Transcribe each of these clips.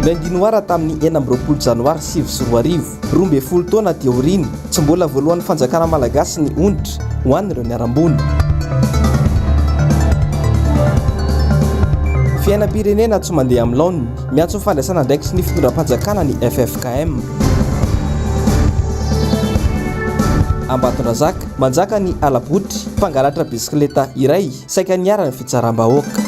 Lundi noir tamin'ny 26 janoary 2009, 12 taona aty aoriana, tsy mbola voalohan'ny fanjakana malagasy ny onitra ho an'ireo niharam-boina. Fiainam-pirenena tsy mandeha amin'ny laoniny, miantso ny fandraisana andraikitry ny fitondram-panjakana ny ffkm. Ambatondrazaka, manjaka ny hala-botry, mpangalatra bisikileta iray saika niharan'ny fitsaram-bahoaka.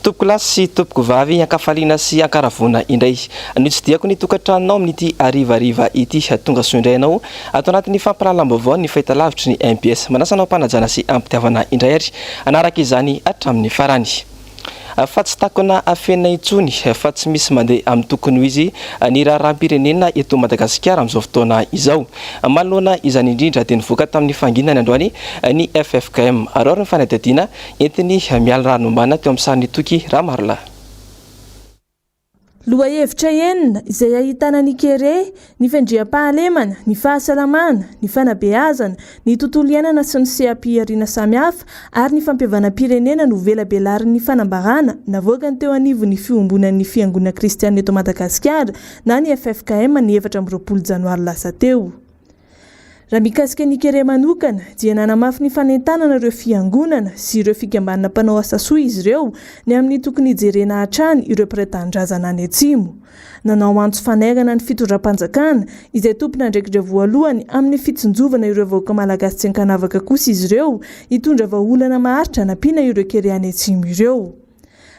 Tompokolahy sy tompokovavy, ankafaliana sy ankaravoana indray notsidihako ny tokantranonao amin'ity harivariva ity. Tonga soa indray ianao ato anatin'ny fampahalalam-baovao ny fahitalavitry ny mbs. Manasa anao am-panajana sy am-pitiavana indray ary hanaraka izany hatramin'ny farany. Fa tsy takona afenina intsony fa tsy misy mandeha amin'ny tokony ho izy ny raharaham-pirenena eto Madagasikara amin'izao fotoana izao. Manoloana izany indrindra dia nivoaka tamin'ny fahanginany androany ny ffkm. Araho ny fanadihadiana Entiny miala ranombana teo amin'ny sarin'i Toky Ramarolahy. Lohahevitra enina izay ahitana ny kere, ny fandriampahalemana, ny fahasalamana, ny fanabeazana, ny tontolo iainana sy ny seha-pihariana samihafa ary ny fampihavanam-pirenena no velabelarin'ny fanambarana navoakany teo anivon'ny Fiombonan'ny Fiangonana Kristianina eto Madagasikara na ny ffkm ny 24 janoary lasa teo. Raha mikasika ny Kere manokana dia nanamafy ny fanentanana ireo fiangonana sy ireo fikambanana mpanao asa soa izy ireo ny amin'ny tokony hijerena hatrany ireo mpiray tanindrazana any atsimo. Nanao antso fanairana ny fitondram-panjakana izay tompon'andraikitra voalohany amin'ny fitsinjovana ireo vahoaka malagasy tsy ankanavaka kosa izy ireo hitondra vahaolana maharitra hanampiana ireo Kere any atsimo ireo.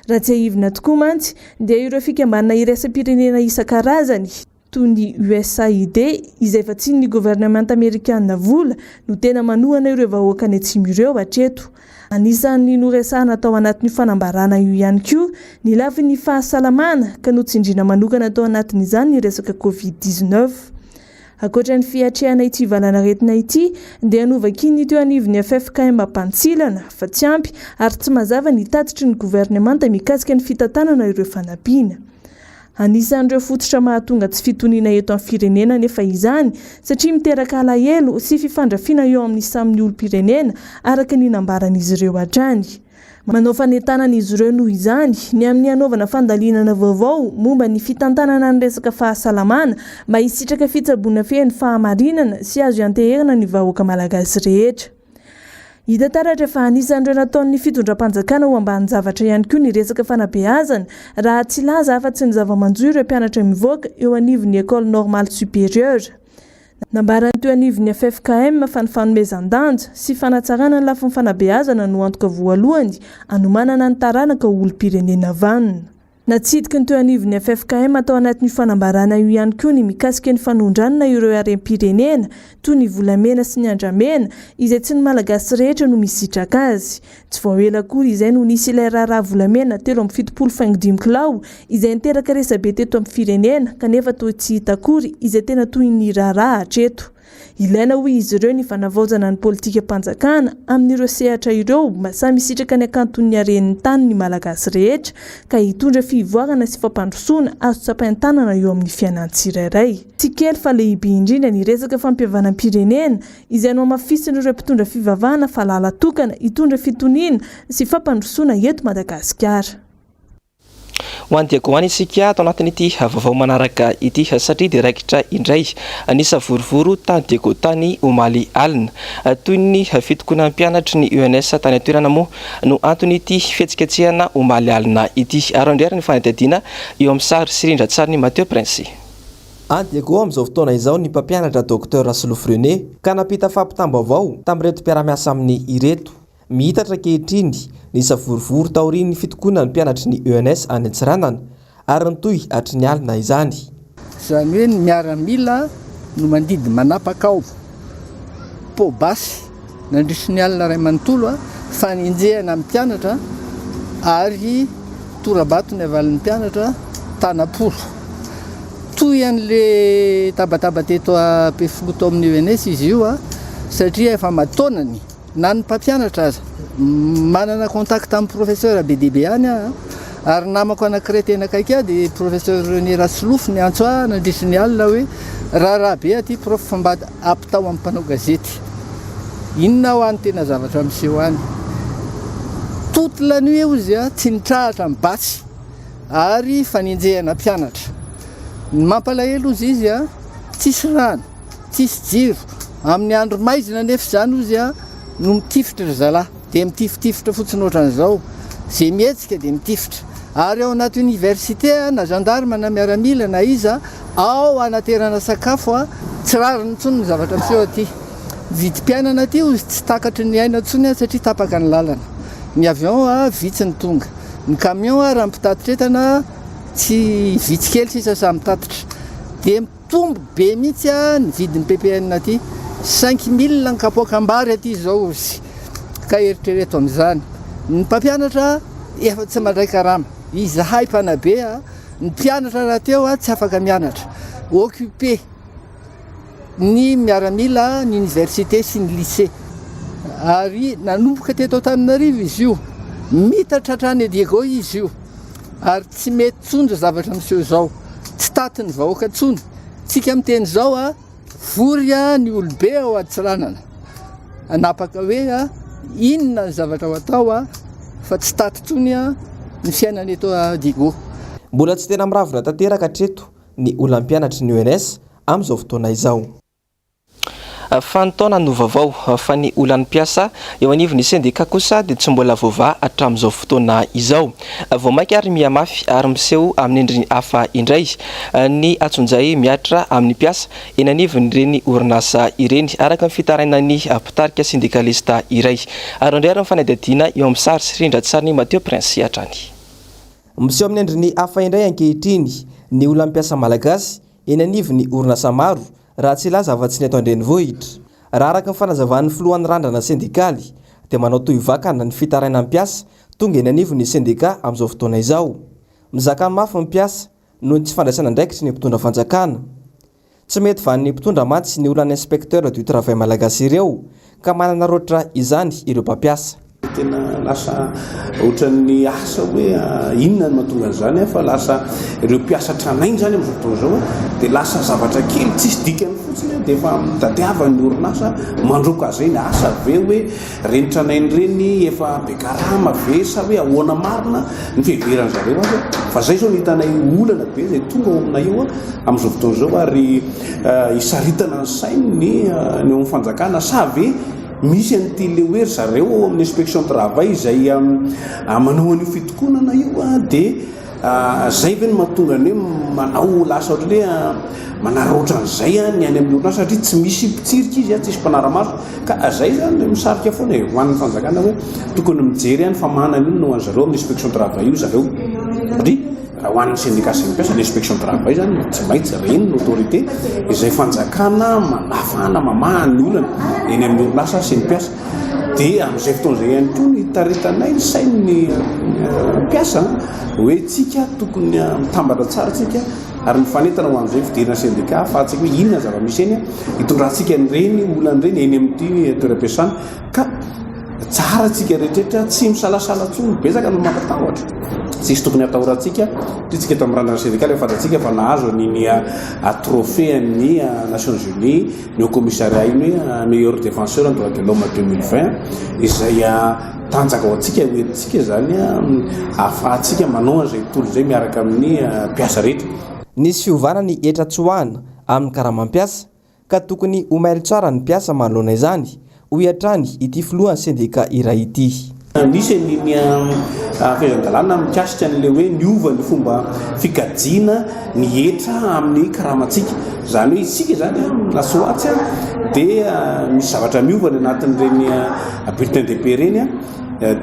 Raha tsiahivina tokoa mantsy dia ireo fikambanana iraisam-pirenena isan-karazany, toy ny USAID izay vatsian'ny governemanta amerikana vola no tena manohana ireo vahoaka any atsimo ireo hatreto. Anisan'ny noresahana tao anatin'io fanambarana io ihany koa ny lafiny fahasalamana ka notsindriana manokana tao anatin'izany ny resaka Covid 19. Ankoatra ny fiatrehana ity valanaretina ity dia novakian'ny teo anivon'ny ffkm bantsilana fa tsy ampy ary tsy mazava ny tatitry ny governemanta mikasika ny fitantanana ireo fanampiana. Anisan'ireo fototra mahatonga tsy fitoniana eto amin'ny firenena anefa izany satria miteraka alahelo sy fifandrafiana eo amin'ny samy ny olom-pirenena araka ny nambaran'izy ireo hatrany. Manao fanentanana izy ireo noho izany ny amin'ny hanaovana fandalinana vaovao momba ny fitantanana ny resaka fahasalamana mba hisitraka fitsaboana feno fahamarinana sy azo ianteherana ny vahoaka malagasy rehetra. Hita taratra fa anisan'ireo nataon'ny fitondram-panjakana ho ambanin-javatra ihany koa ny resaka fanabeazana, raha tsy hilaza afa-tsy ny zava-manjo ireo mpianatra mivoaka eo anivon'ny Ecole Normale Supérieure. Nambaran'ny teo anivon'ny ffkm fa ny fanomezan-danja sy fanatsarana ny lafiny fanabeazana no antoka voalohany hanomanana ny taranaka ho olom-pirenena vanona. Natsidiky ny teo anivon'ny ffkm tao anatin'io fanambarana io ihany koa ny mikasika ny fanondranana ireo harem-pirenena toy ny volamena sy ny andramena izay tsy ny Malagasy rehetra no misitraka azy. Tsy vao ela akory izay no nisy ilay raharaha volamena 73 faingo dimy kilao izay niteraka resabe teto amin'ny firenena kanefa toa tsy hita akory izay tena tohin'ny raharaha hatreto. Ilaina hoy izy ireo ny fanavaozana ny politikam-panjakana amin'ireo sehatra ireo mba samy hisitraka ny hakanton'ny haren'ny tany ny Malagasy rehetra ka hitondra fivoarana sy fampandrosoana azo tsapain-tanana eo amin'ny fiainan'ny tsirairay. Tsy kely fa lehibe indrindra ny resaka fampihavanam-pirenena izay nohamafisin'ireo mpitondra fivavahana fa lala-tokana hitondra fitoniana sy fampandrosoana eto Madagasikara. Ho any Diego any isika ato anatin'ity vaovao manaraka ity satria dia raikitra indray ny savorovoro tany Diego tany omaly alina. Toy ny fitokonan'ny mpianatry ny ENS tany an-toerana moa no anton'ity fihetsiketsehana omaly alina ity. Araho indray ary ny fanadihadiana eo amin'ny sary sy rindran-tsarin'i Mathieu Prince. Any Diego amin'izao fotoana izao ny mpampianatra Docteur Rasolofo René ka nampita fampitam-baovao tamin'ireto mpiara-miasa aminy ireto. Miitatra ankehitriny ny savorovoro taorian'ny fitokonan'ny mpianatry ny ENS any Antsiranana ary nitohy hatry ny alina izany. Izany hoe ny miaramila no mandidy manapaka ao poa-basy nandritry ny alina iray manontolo, fanenjehana ny mpianatra ary tora-bato ny havalin'ny mpianatra tanam-polo. Toy an'le tabataba teto Ampefiloha tao amin'ny ENS izy io satria efa aman-taonany. Na ny mpampianatra aza. Manana contact amin'ny professeur be dia be any aho ary namako anankiray tena akaiky ahy dia professeur René Rasolofo niantso ahy nandritry ny alina hoe raharaha be aty prof fa mba ampitao amin'ny mpanao gazety. Inona hoa ny tena zavatra miseho any? Toute la nuit ozy a, tsy nitrahatra ny basy ary fanenjehana mpianatra. Ny mampalahelo ozy izy a, tsisy rano, tsisy jiro, amin'ny andro maizina anefa izany ozy a no mitifitra ry zalahy, dia mitifitifitra fotsiny ohatran'izao, ze mihetsika dia mitifitra. Ary ao anaty université a, na gendarme na miaramila na iza, ao anaterana sakafo a, tsy rariny intsony ny zavatra miseho aty. Vidim-piainana aty ozy tsy takatry ny aina intsony satria tapaka ny lalana. Ny avion a vitsy ny tonga. Ny camion a raha mpitatitra entana tsy vitsy kely sisa samy mitatitra. Dia mitombo be mihitsy a ny vidin'ny ppn aty. 5000 ny kapoakam-bary aty izao ozy. Ka eritrereto amin'izany. Ny mpampianatra efa tsy mandray karama. Izahay mpanabe a, ny mpianatra rahateo a tsy afaka mianatra. Occupé. ny miaramila, ny université sy ny lycée. Ary nanomboka teto Antananarivo izy io, mitatra hatrany Diego izy io. Ary tsy mety intsony izao zavatra miseho izao. Tsy tatin'ny vahoaka intsony. Tsika miteny izao a, vory a ny olobe ao Antsiranana. Hanapaka hoe a, inona ny zavatra ho atao a, fa tsy taty intsony a ny fiainana eto Diego. Mbola tsy tena miravona tanteraka hatreto ny olan'ny mpianatry ny ENS amin'izao fotoana izao. Fa ny taona no vaovao, fa ny olan'ny mpiasa eo anivon'ny sendika kosa dia tsy mbola voavaha hatramin'izao fotoana izao. Vao mainka ary mihamafy ary miseho amin'ny endriny hafa indray ny antsonjay mihatra amin'ny mpiasa eny anivon'ireny orinasa ireny, araka ny fitarainan'ny mpitarika sendikalista iray. Ary indray ary ny fanadihadiana eo amin'ny sary sy rindran-tsarin'i Mathieu Prince hatrany. Miseho amin'ny endriny hafa indray ankehitriny ny olan'ny mpiasa malagasy eny anivon'ny orinasa maro, raha tsy hilaza afa-tsy ny eto an-drenivohitra. Raha araka ny fanazavan'ny filohan'ny randrana sendikaly dia manao tohivakana ny fitarainan'ny mpiasa tonga eny anivon'ny sendika amin'izao fotoana izao. Mizaka ny mafy ny mpiasa noho ny tsy fandraisana andraikitry ny mpitondra fanjakana. Tsy mety vahan'ny mpitondra mantsy ny olan'ny inspecteur du travail malagasy ireo ka mananaraotra izany ireo mpampiasa. Tena lasa ohatran'ny asa hoe inona no mahatonga an'izany fa lasa ireo mpiasa tranainy izany amin'izao fotoana izao dia lasa zavatra kely tsisy dikany fotsiny dia efa mitadiava ny orinasa mandroaka azy ireny. Asa ve hoe ireny tranainy ireny efa be karama ve sa hoe ahoana marina ny fiheveran-dry zareo azy fa izay izao no hitanay olana be izay tonga ao aminay eo amin'izao fotoana izao ary hisaritana ny sainy ny ny ao amin'ny fanjakana sa ve misy an'ity le hoe ry zareo ao amin'ny inspection travail izay manao an'io fitokonana io dia izay ve no mahatonga ny hoe manao lasa ohatran'ny hoe manararaotra an'izay ny any amin'ny orinasa satria tsy misy mpitsirika izy, tsisy mpanara-maso ka izay izany no misarika foana e, ho an'ny fanjakana hoe tokony mijery ihany fa manana inona ho an'zareo amin'ny inspection travail io zareo satria raha ho an'ny syndicat sy ny mpiasa ny inspection travail izany tsy maintsy ireny ny autorité izay fanjakana manafana mamaha ny olana eny amin'ny orinasa sy ny mpiasa dia amin'izay fotoana izay ihany koa ny hitaritanay ny sain'ny mpiasa hoe tsika tokony mitambatra tsara tsika ary mifanentana ho an'izay fidirana syndicat ahafahantsika hoe inona ny zava-misy eny hitondrantsika an'ireny olana ireny eny amin'ity toeram-piasana ka tsara tsika rehetrarehetra tsy misalasala intsony betsaka no mampatahotra tsisy tokony hatahorantsika satria tsika eto amin'ny randrana syndikaly efa fantatsika fa nahazo an'iny trophée an'ny Nations Unies ny haut commissariat iny hoe meilleur défenseur ny droit de l'homme 2020 izay tanjaka ho antsika hoentintsika izany ahafahantsika manao an'izay tolona izay miaraka amin'ny mpiasa rehetra. Nisy fiovana ny hetra tsoahana amin'ny karamam-piasa ka tokony ho mailo tsara ny mpiasa manoloana izany, hoy hatrany ity filohan'ny sendika iray ity. Nisy an'iny fehezan-dalàna mikasika an'ilay hoe niova ny fomba fikajiana ny hetra amin'ny karamantsika. Izany hoe isika izany na tsy ho atsy dia misy zavatra miova ny anatin'ireny bulletin de paie ireny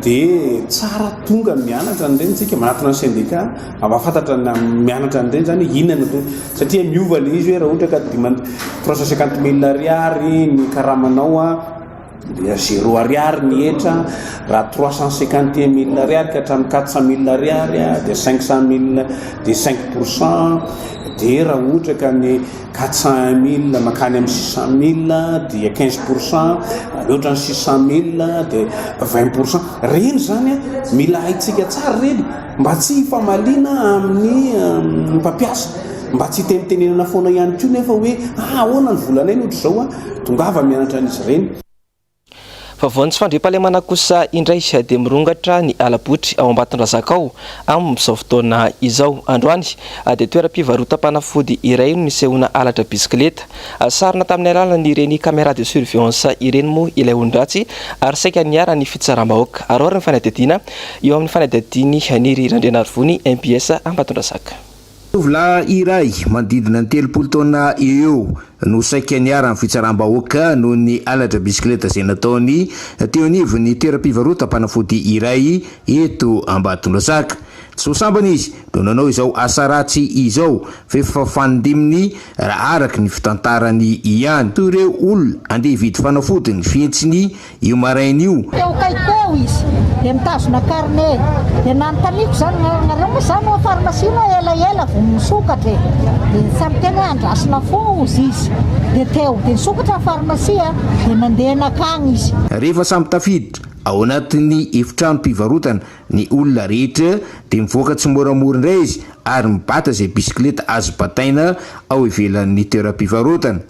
dia tsara tonga mianatra an'ireny isika, manatona ny sendika mampahafantatra ny mianatra an'ireny izany hoe inona no atao satria miova ilay izy hoe raha ohatra ka 350 mille ariary ny karamanao dia zéro ariary ny hetra, raha 351 mille ariary ka hatramin'ny 400 mille ariary dia 500 mille dia 5 pour cent, dia raha ohatra ka ny 401 mille mankany amin'ny 600 mille dia 15 pour cent, mihoatra ny 600 mille dia 20 pour cent. Ireny izany mila haintsika tsara ireny mba tsy hifamaliana amin'ny mpampiasa, mba tsy hitenitenenana foana ihany koa nefa hoe ah ahoana ny volanay no ohatr'izao, tongava mianatra an'izy ireny. Vaovaon'ny tsy fandriampahalemana kosa indray dia mirongatra ny hala-botry ao Ambatondrazaka ao amin'izao fotoana izao. Androany dia toeram-pivarotam-panafody iray no nisehoana halatra bisikileta. Sarona tamin'ny alalan'ireny caméra de surveillance ireny moa ilay olon-dratsy ary saika niharan'ny fitsaram-bahoaka. Aroary ny fanadihadiana eo amin'ny fanadihadian'i Niry Randrianarivony, MPS Ambatondrazaka. Tovolahy iray manodidina ny 30 taona eo eo no saika niharan'ny fitsaram-bahoaka noho ny halatra bisikileta izay nataony teo anivon'ny toeram-pivarotam-panafody iray eto Ambatondrazaka. Tsy vao sambany izy no nanao izao asa ratsy izao fa efa fanindiminy raha araka ny fitantarany ihany. Toy ireo olona andeha hividy fanafody ny fihetsiny Io maraina io. Teo akaiky teo izy dia mitazona carnet. Dia nanontaniako izany, nareo moa izany ao pharmacie moa elaela vao misokatra e. Dia samy miteny hoe andrasina foana hozy izy. Dia teo, dia nisokatra ny pharmacie dia nandeha nankany izy. Rehefa samy tafiditra ao anatin'ny efitranom-pivarotana ny olona rehetra dia mivoaka tsimoramora indray izy ary mibata izay bisikileta azo bataina ao ivelan'ny toeram-pivarotana.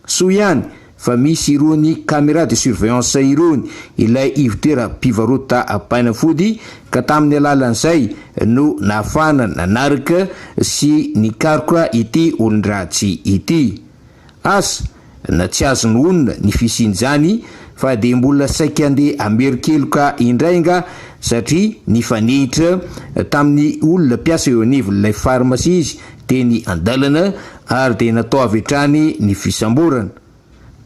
Soa ihany fa misy irony caméra de surveillance irony ilay ivon-toeram-pivarotam-panafody ka tamin'ny alalan'izay no nahafahana nanaraka sy nikaroka ity olon-dratsy ity. Asa na tsy azony honina ny fisian'izany fa dia mbola saika andeha hamerin-keloka indray angaha satria nifanehitra tamin'ny olona mpiasa eo anivon'ilay pharmacie izy teny an-dalana ary dia natao avy hatrany ny fisamborana.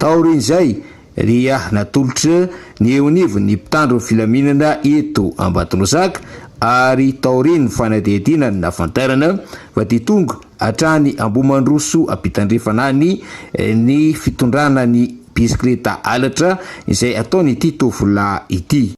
Taorian'izay dia natolotra ny eo anivon'ny mpitandro ny filaminana eto Ambatondrazaka ary taorian'ny fanadihadiana no nahafantarana fa dia tonga hatrany Ambohimandroso ampitandrefana any ny fitondrana ny bisikileta halatra izay ataon'ity tovolahy ity.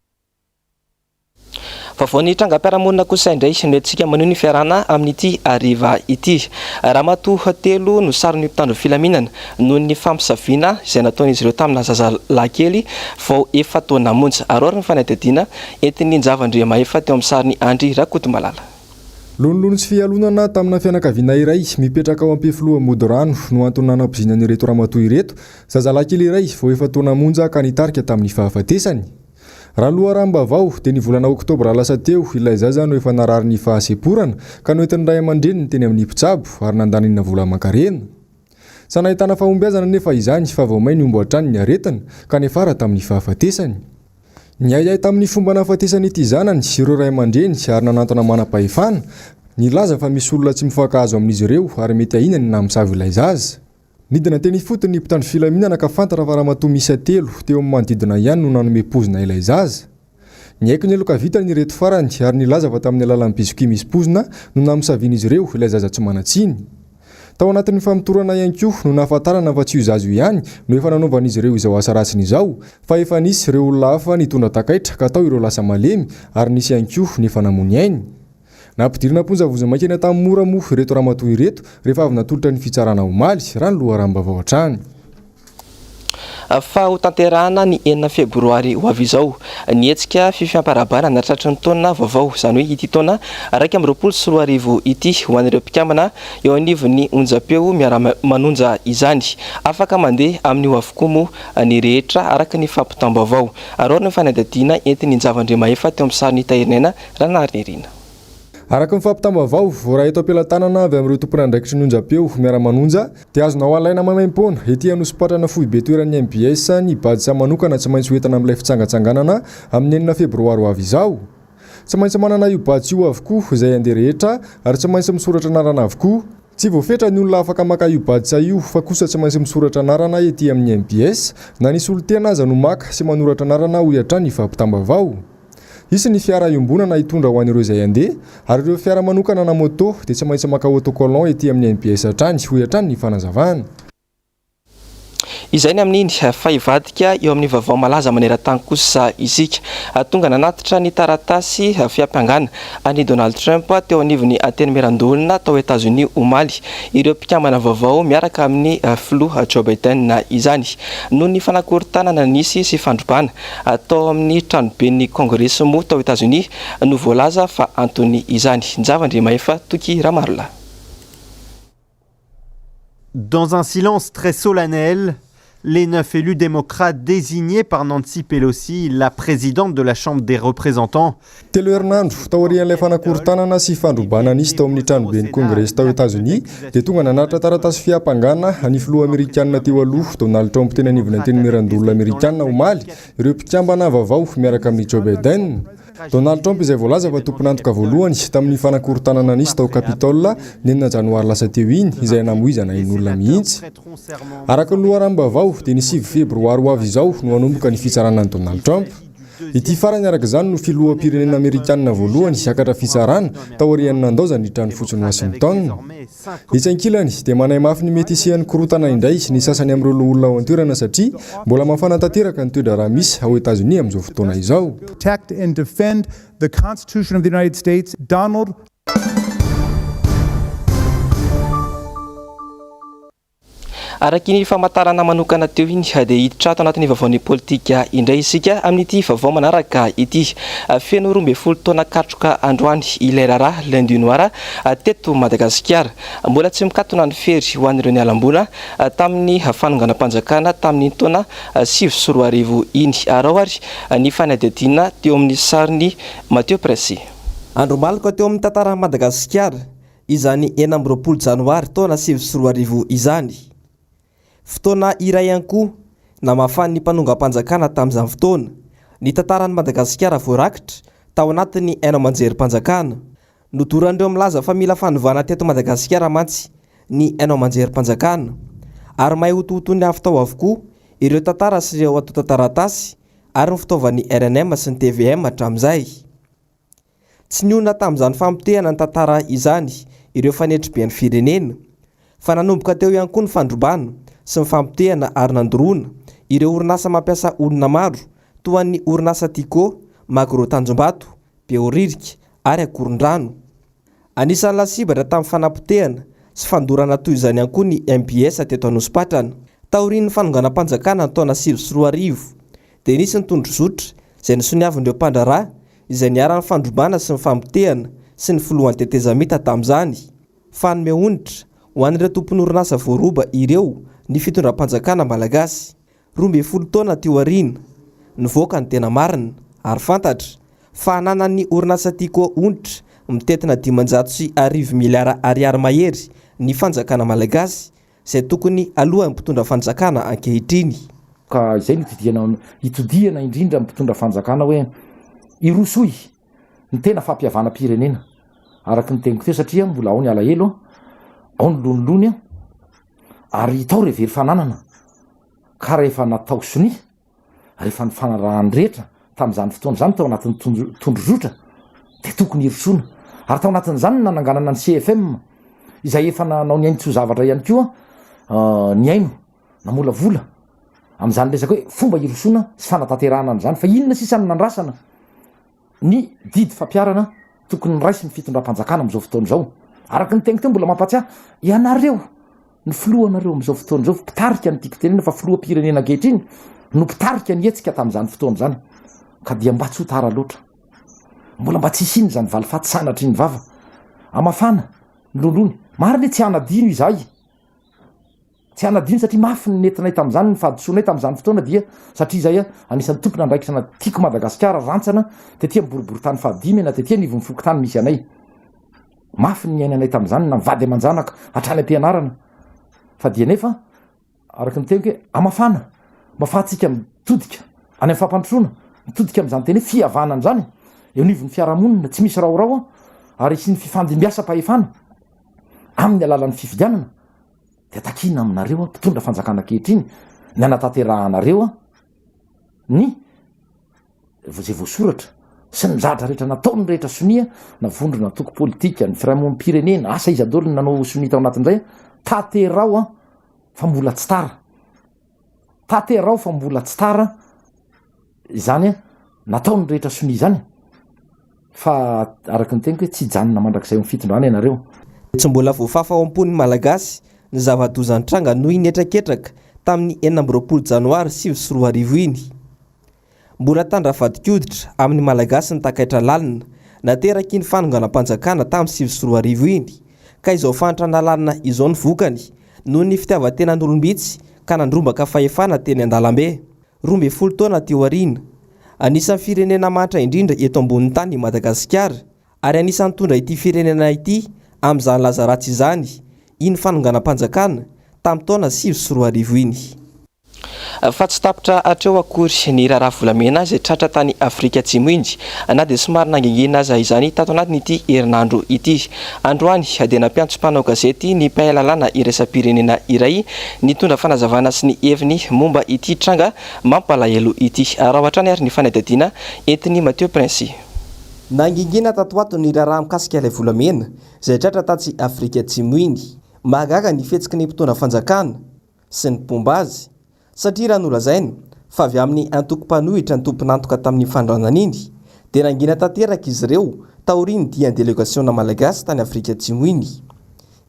Vaovao ny trangam-piarahamonina kosa indray no entintsika maneho ny fiarahana amin'ity hariva ity. Ramatoa telo no saron'ny mpitandro filaminana noho ny fampisaviana izay nataon'izy ireo tamina zazalahy kely vao efa-taona monja. Aroary ny fanadihadiana entin'ny Njavandriamahefa teo amin'ny sarin'i Andry Rakotomalala. Lonilony sy fialonana tamina fianakaviana iray mipetraka ao Ampefiloha Modirano no antony nanampoizinan'ireto ramatoa ireto zazalahy kely iray vao efa-taona monja ka nitarika tamin'ny fahafatesany. Raha ny loharanom-baovao dia ny volana oktobra lasa teo ilay zaza no efa narary ny fahasemporana ka noentin'ny ray aman-dreniny teny amin'ny mpitsabo ary nandanina vola aman-karena. Tsy nahitana fahombiazana anefa izany fa vao may nihombo hatrany ny aretina ka niafara tamin'ny fahafatesany. Niahiahy tamin'ny fomba nahafatesan'ity zanany ireo ray aman-dreny ary nanantona manam-pahefana, nilaza fa misy olona tsy mifankahazo amin'izy ireo ary mety ahiana ny nahamosavy ilay zaza. Nidina teny ifotony ny mpitandro filaminana ka fantatra fa ramatoa miisa telo teo amin'ny manodidina ihany no nanome pozina ilay zaza. Niaiky ny heloka vitany ireto farany ary nilaza fa tamin'ny alalan'ny biscuit misy pozina no namosavian'izy ireo ilay zaza tsy manan-tsiny. Tao anatin'ny famotorana ihany koa no nahafantarana fa tsy io zaza io ihany no efa nanaovan'izy ireo izao asa ratsiny izao fa efa nisy ireo olona hafa nitondra takaitra ka tao ireo lasa malemy ary nisy ihany koa ny efa namoy ny ainy. Nampidirina am-ponja vonjimaika eny Antanimora moa ireto ramatoa ireto rehefa avy natolotra ny fitsarana omaly, raha ny loharanom-baovao hatrany. Fa hotanterahana ny enina febroary ho avy izao ny hetsika fifiamparabana natratry ny taona vaovao, izany hoe ity taona 2021 ity, ho an'ireo mpikambana eo anivon'ny onjam-peo miara-manonja izany. Afaka mandeha amin'io avokoa moa ny rehetra, araka ny fampitam-baovao. Araho ny fanadihadiana entin'i Njava Andriamahefa teo amin'ny sarin'i Tahirinaina Ranarinirina. Araka ny fampitam-baovao voaray eto am-pelatanana avy amin'ireo tompon'andraikitry ny onjam-peo miara-manonja dia azonao alaina maimaimpoana ety Anosipatrana foibe toeran'ny mbs ny badge manokana tsy maintsy hoentina amin'ilay fitsangatsanganana amin'ny enina febroary ho avy izao. Tsy maintsy manana io badge io avokoa izay handeha rehetra ary tsy maintsy misoratra anarana avokoa. Tsy voafetra ny olona afaka maka io badge io fa kosa tsy maintsy misoratra anarana ety amin'ny mbs na ny solontena aza no maka sy manoratra anarana hoy hatrany ny fampitam-baovao. Hisy ny fiara iombonana hitondra ho an'ireo izay handeha, ary ireo fiara manokana na moto dia tsy maintsy maka autocollant ety amin'ny mbs hatrany, hoy hatrany ny fanazavana. Izay ny amin'iny, fa hivadika eo amin'ny vaovao malaza maneran-tany kosa isika. Tonga nanatitra ny taratasy fiampangana an'i Donald Trump teo anivon'ny Antenimierandoholona tao Etazonia omaly ireo mpikambana vaovao miaraka amin'ny filoha Joe Biden izany. Noho ny fanakorontanana nisy sy fandrobana Tao amin'ny tranoben'ny Kongresy moa tao Etazonia no voalaza fa antony izany. Njava Andriamahefa Toky Ramarolahy. Dans un silence très solennel, Les neuf élus démocrates désignés par Nancy Pelosi, la présidente de la Chambre des représentants. Telo herinandro taorian'ilay fanakorontanana sy fandrobana nisy tao amin'ny tranoben'ny Kongresy tao Etazonia dia tonga nanatitra taratasy fiampangana ny filoha amerikanina teo aloha Donald Trump teny anivon'ny Antenimierandoholona amerikanina omaly ireo mpikambana vaovao miaraka amin'i Joe Biden. Donald Trump izay voalaza fa tompon'antoka voalohany tamin'ny fanakorontanana nisy tao Capitol ny enina janoary lasa teo iny izay namoizana ain'olona mihitsy. Araka ny loharanom-baovao dia ny sivy febroary ho avy izao no hanomboka ny fitsarana an'i Donald Trump. Ity farany araka izany no filoham-pirenena amerikanina voalohany hiakatra fitsarana taorian'ny nandaozany ny trano fotsin'i Washington. Etsy ankilany dia manahy mafy ny mety hisian'ny korontana indray ny sasany amin'ireo loholona ao an-toerana satria mbola mafana tanteraka ny toe-draharaha misy ao Etazonia amin'izao fotoana izao. Protect and defend the Constitution of the United States, Donald. Araka iny famantarana manokana teo iny dia hiditra ato anatin'ny vaovaon'ny politika indray isika amin'ity vaovao manaraka ity. Feno 12 taona katroka androany ilay raharaha Lundi Noir teto Madagasikara. Mbola tsy mikatona ny fery ho an'ireo nialam-bola tamin'ny fanonganam-panjakana tamin'iny taona 2009 iny. Araho ary ny fanadihadiana teo amin'ny sarin'i Mathieu Pressy. Andro maloka teo amin'ny tantaran'i Madagasikara izany 26 janoary taona 2009 izany. Fotoana iray ihany koa namafan'ny mpanongam-panjakana tamin'izany fotoana ny tantaran'i Madagasikara voarakitra tao anatin'ny haino aman-jerim-panjakana. Nodoran'ireo milaza fa mila fanovana teto Madagasikara mantsy ny haino aman-jerim-panjakana ary may hotohoton'ny avy tao avokoa ireo tantara sy ireo antontan-taratasy ary ny fitaovan'ny rnm sy ny tvm hatramin'izay. Tsy nionona tamin'izany famotehana ny tantara izany ireo fanetriben'ny firenena, fa nanomboka teo ihany koa ny fandrobana sy ny famotehana ary nandoroana ireo orinasa mampiasa olona maro toa an'ny orinasa Tiko, Magro Tanjombato, Behoririka ary Ankorondrano. Anisan'ny lasibatra tamin'ny fanapotehana sy fandorana toy izany ihany koa ny mbs teto Anosipatrana. Taorian'ny fanonganam-panjakana ny taona 2009 dia nisy ny tondrozotra izay nosoniavin'ireo mpandraharaha izay niharan'ny fandrobana sy ny famotehana sy ny filohan'ny tetezamita tamin'izany. Fanome onitra ho an'ireo tompon'orinasa voaroba ireo ny fitondram-panjakana malagasy. 12 taona aty aoriana, nivoaka ny tena marina ary fantatra fa ananan'ny orinasa Tiko onitra mitentina 1500 miliara ariary mahery ny fanjakana malagasy izay tokony alohan'ny mpitondra fanjakana ankehitriny. Ka izay no itodihana itodihana indrindra amin'ny mpitondra fanjakana hoe irosoy ny tena fampihavanam-pirenena araka ny teniko teo satria mbola ao ny alahelo, ao ny lonilony ary hita ao re very fananana ka rehefa natao sonia rehefa nifanarahan'ny rehetra tamin'izany fotoana izany tao anatin'ny tondrozotra dia tokony hirosoana ary tao anatin'izany no nananganana ny CFM izay efa nanao ny ainy tsy ho zavatra ihany koa eh, nihaino namolavola amin'izany resaka hoe fomba hirosoana sy fanatanterahana an'izany fa inona sisa no nandrasana ny didy fampiharana tokony noraisin'ny fitondram-panjakana amin'izao fotoana izao. Araka ny teniko teo mbola mampatsiahy ianareo ny filohanareo amin'izao fotoana izao mpitarika ny tiako tenena fa filoham-pirenena ankehitriny no mpitarika ny hetsika tamin'izany fotoana izany ka dia mba tsy ho tara loatra. Mbola mba tsy hisiana izany valifaty sanatria ny vava hamafana ny lolony. Marina hoe tsy hanadino izahay. Tsy hanadino satria mafy ny nentinay tamin'izany, ny fahadisoanay tamin'izany fotoana dia satria izahay anisan'ny tompon'andraikitra na Tiako Madagasikara rantsana tety amin'ny boriborintany fahadimy na tety anivon'ny fokontany misy anay. Mafy ny niainanay tamin'izany na mivady aman-janaka hatrany am-pianarana fa dia nefa araka ny teniko hoe hamafana mba afahantsika mitodika any amin'ny fampandrosoana, mitodika amin'izany teny hoe fihavanana izany eo anivon'ny fiarahamonina tsy misy raorao ary hisian'ny fifandimbiasam-pahefana amin'ny alalan'ny fifidianana. dia takiana aminareo mpitondra fanjakana ankehitriny ny hanatanterahanareo ny izay voasoratra sy ny zavatra rehetra nataony rehetra sonia na vondrona antoko politika ny firaimonim-pirenena asa iza daholo ny nanao sonia tao anatin'izay tanterao an fa mbola tsy tara tanterao fa mbola tsy tara izany nataony rehetra sonia izany fa araka ny teniko hoe tsy hijanona mandrakizay eo amin'ny fitondrana ianareo. Tsy mbola voafafa ao am-pon'ny Malagasy ny zava-doza nitranga noho iny hetraketraka tamin'ny 26 janoary 2009 iny. Mbola tandra vadin-koditra amin'ny Malagasy ny takaitra lalina naterak'iny fanonganam-panjakana tamin'ny 2009 iny ka izao fahantrana lalina izao ny vokany noho ny fitiavan-tenan'olom-bitsy ka nandrombaka fahefana teny an-dalambe. 12 taona aty aoriana, anisan'ny firenena mahantra indrindra eto ambonin'ny tany i Madagasikara ary anisan'ny nitondra ity firenena ity amin'izany laza ratsy izany iny fanonganam-panjakana tamin'ny taona 2009 iny. Fa tsy tapitra hatreo akory ny raharaha volamena izay tratra tany Afrika Atsimo iny, na dia somary nangingina aza izany tato anatin'ity herinandro ity. Androany dia nampiantso mpanao gazety ny mpahay lalàna iraisam-pirenena iray nitondra fanazavana sy ny heviny momba ity tranga mampalahelo ity. Araho hatrany ary ny fanadihadiana entin'i Mathieu Princy. Nangingina tato ho ato ny raharaha mikasika ilay volamena izay tratra tatsy Afrika Atsimo iny. Mahagaga ny fihetsiky ny mpitondra fanjakana sy ny mpomba azy, satria raha nolazaina fa avy amin'ny antoko mpanohitra ny tompon'antoka tamin'iny fanondranana iny, dia nangina tanteraka izy ireo taorian'ny dian'ny delegasiona malagasy tany Afrika Atsimo iny.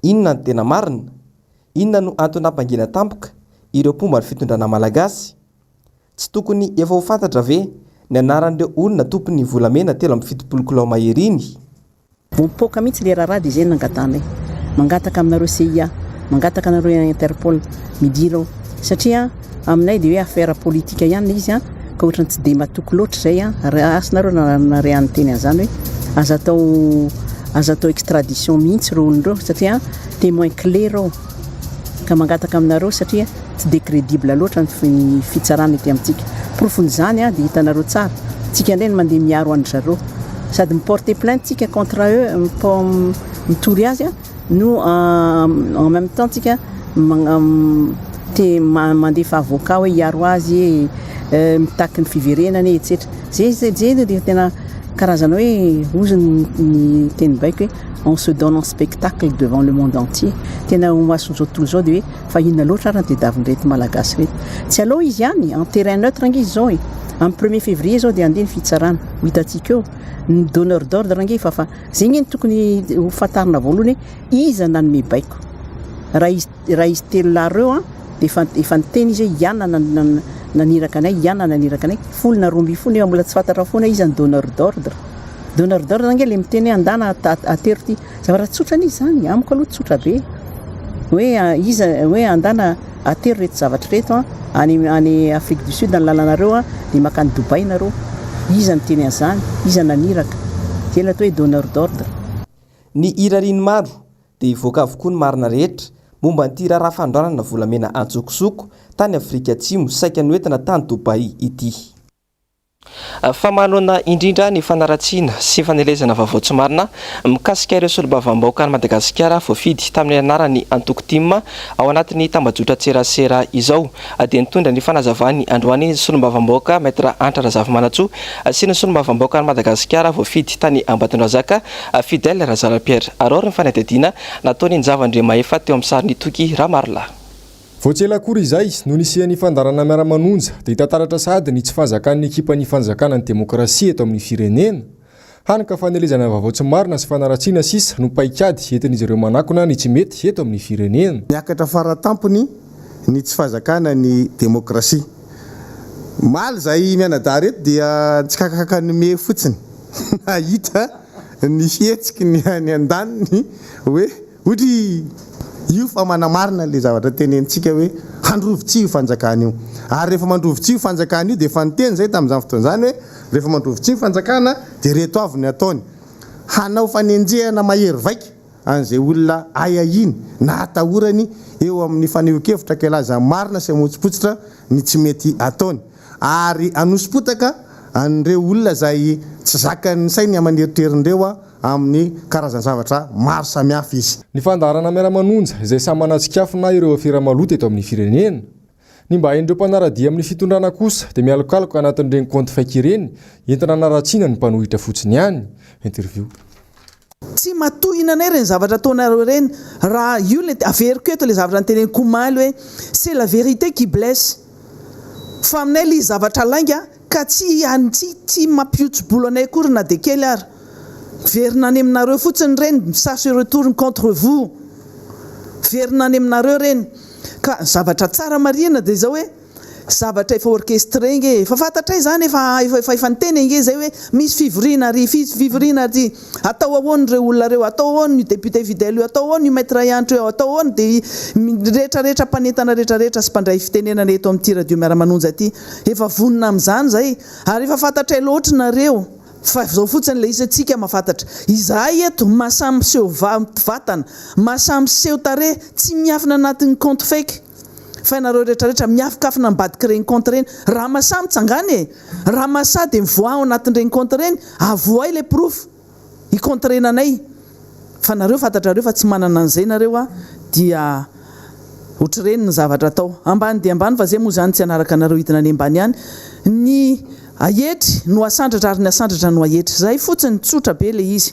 Inona no tena marina? Inona no antony nampangina tampoka ireo mpomba ny fitondrana malagasy? Tsy tokony efa ho fantatra ve ny anaran'ireo olona tompon'ny volamena 73 kilao mahery iny? Vao mipoaka mihitsy le raharaha dia izay no nangatahanay. Mangataka aminareo CIA, mangataka anareo Interpol, midira ao. Satria aminay dia hoe affaire politique ihany ilay izy an, ka ohatran'ny tsy dia matoky loatra izay an, ary asa nareo na nare ahy niteny an'izany hoe aza atao aza atao extradition mihitsy ireo olona ireo satria témoin clé ireo. Ka mangataka aminareo satria tsy dia crédible loatra ny fitsarana ety amintsika. Porofon'izany dia hitanareo tsara, tsika indray no mandeha miaro an-dry zareo. Sady mi-porter plainte tsika contre eux, mitory azy no en même temps tsika te mandefa avocat hoe hiaro azy e, mitaky ny fiverenany e, etsetra. Zay zay dia tena karazana hoe hozy ny teny baiko hoe on se donne en spectacle devant le monde entier. Tena ho mason'izao tontolo izao dia hoe Fa inona loatra ary ny tediavin'ireto Malagasy ireto? Tsy aleo izy ihany, en terrain neutre ange izy izao e! Amin'ny premier février izao dia handeha ny fitsarana, ho hitantsika eo. Ny donneur d'ordre ange efa fa, izay ange no tokony ho fantarina voalohany hoe iza nanome baiko. Raha izy raha izy telo lahy ireo an, dia efa efa niteny izy hoe i anona naniraka anay, i anona naniraka anay, folo na 12 nefa mbola tsy fantatra foana iza ny donneur d'ordre. Donneur d'ordre ange ilay miteny hoe andana atero ity. Zavatra tsotra anie izany, amiko aloha tsotra be. Hoe iza, hoe andana atero ireto zavatra ireto an, any any Afrique du Sud ny lalanareo an, dia makany Dubaï nareo. Iza niteny an'izany? Iza naniraka? Izay ilay atao hoe donneur d'ordre. Ny irarian'ny maro dia hivoaka avokoa ny marina rehetra momba an'ity raharaha fanondranana volamena antsokosoko tany Afrika Atsimo saika noentina tany Dubaï ity. Fa manoloana indrindra ny fanaratsiana sy fanelezana vaovao tsy marina mikasika ireo solombavambahoakan'i Madagasikara voafidy tamin'ny anaran'ny antoko tim ao anatin'ny tambajotran-tserasera izao dia nitondra ny fanazavany androany ny solombavambahoaka Maître Hanitra Razafimanantsoa sy ny solombavambahoakan'i Madagasikara voafidy tany Ambatondrazaka Fidèle Razara Pierre. Araoro ny fanadihadiana nataon'i Njava Andriamahefa teo amin'ny sarin'i Toky Ramarolahy. Vao tsy ela akory izay no nisian'ny fandaharana Miara-manonja dia hita taratra sahady ny tsy fahazakan'ny ekipan'ny fanjakana ny demokrasia eto amin'ny firenena. Hany ka fanelezana vaovao tsy marina sy fanaratsiana sisa no paikady entin'izy ireo manakona ny tsy mety eto amin'ny firenena. Niakatra faratampony ny tsy fahazakana ny demokrasia. Omaly izahay mianadahy ireto dia nitsikakakaka nihomehy fotsiny nahita ny fihetsiky ny any andaniny hoe Ohatry io fa manamarina ilay zavatra tenenintsika hoe handrovitsihy io fanjakana io. Ary rehefa mandrovitsihy io fanjakana io dia efa niteny izay tamin'izany fotoana izany hoe rehefa mandrovitsihy ny fanjakana dia ireto avy ny ataony, hanao fanenjehana mahery vaika an'izay olona ahiahiany na atahorany eo amin'ny fanehoan-kevitra ka hilaza ny marina sy hamotsipotsitra ny tsy mety ataony ary hanosi-potaka an'ireo olona izay tsy zakan'ny sainy aman'eritreriny ireo amin'ny karazan-javatra maro samihafa izy. Ny fandaharana Miara-manonja izay samy manatsikafona ireo afera maloto eto amin'ny firenena. Ny mba hain'ireo mpanara-dia amin'ny fitondrana kosa dia mialokaloka anatin'ireny kaonty fake ireny entina hanaratsiana ny mpanohitra fotsiny ihany. Interview. Tsy matohina anay ireny zavatra ataonareo ireny raha io le averiko eto le zavatra noteneniko omaly hoe c'est la vérité qui blesse fa aminay le izy zavatra lainga Ka tsy any tsy tsy mampiotso-bolo anay akory na dia kely ara. Miverina any aminareo fotsiny ireny, ça se retourne contre vous. Miverina any aminareo ireny. Ka ny zavatra tsara marihina dia izao hoe, Zavatra efa orchestré nge e! Efa fantatray izany, efa efa efa niteny ange izay hoe misy fivoriana ary, fisy fivoriana ary, atao ahoana ireo olona ireo, atao ahoana io député fidèle io, atao ahoana io maître Hanitra io, atao ahoana dia rehetra rehetra mpanentana rehetra rehetra sy mpandray fitenenana eto amin'ity radio miara-manonja ity, efa vonona amin'izany izay, ary efa fantatray loatra nareo. Fa izao fotsiny ilay izy tsika mahafantatra. Izahay eto mahasahy miseho vatana, mahasahy miseho tarehy, tsy miafina anatin'ny compte fake. Fa ianareo rehetra rehetra miafikafina ambadik'ireny compte ireny. Raha mahasahy mitsangana e! Raha mahasahy dia mivoaha ao anatin'ireny compte ireny, avoahy ilay porofo hi-contrena anay. Fa nareo fantatrareo fa tsy manana an'izay nareo a dia otr'ireny ny zavatra atao. Ambany dia ambany fa zay moa zany tsy hanaraka anareo hidina any ambany any. Ny ahetry no asandratra ary ny asandratra no ahetry. Zay fotsiny, tsotra be le izy.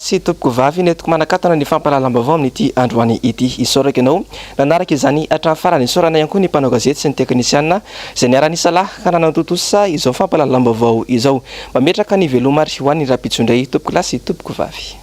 Sy tompoko vavy nentiko manakatona ny fampahalalam-baovao amin'ity androany ity. Isaorako ianao nanaraka izany hatramin'ny farany. Isaorana ihany koa ny mpanao gazety sy ny teknisiana izay niara-nisalahy ka nanatontosa izao fampahalalam-baovao izao. Mametraka ny veloma ary ho an'ny rahampitso indray tompoko lahy sy tompoko vavy.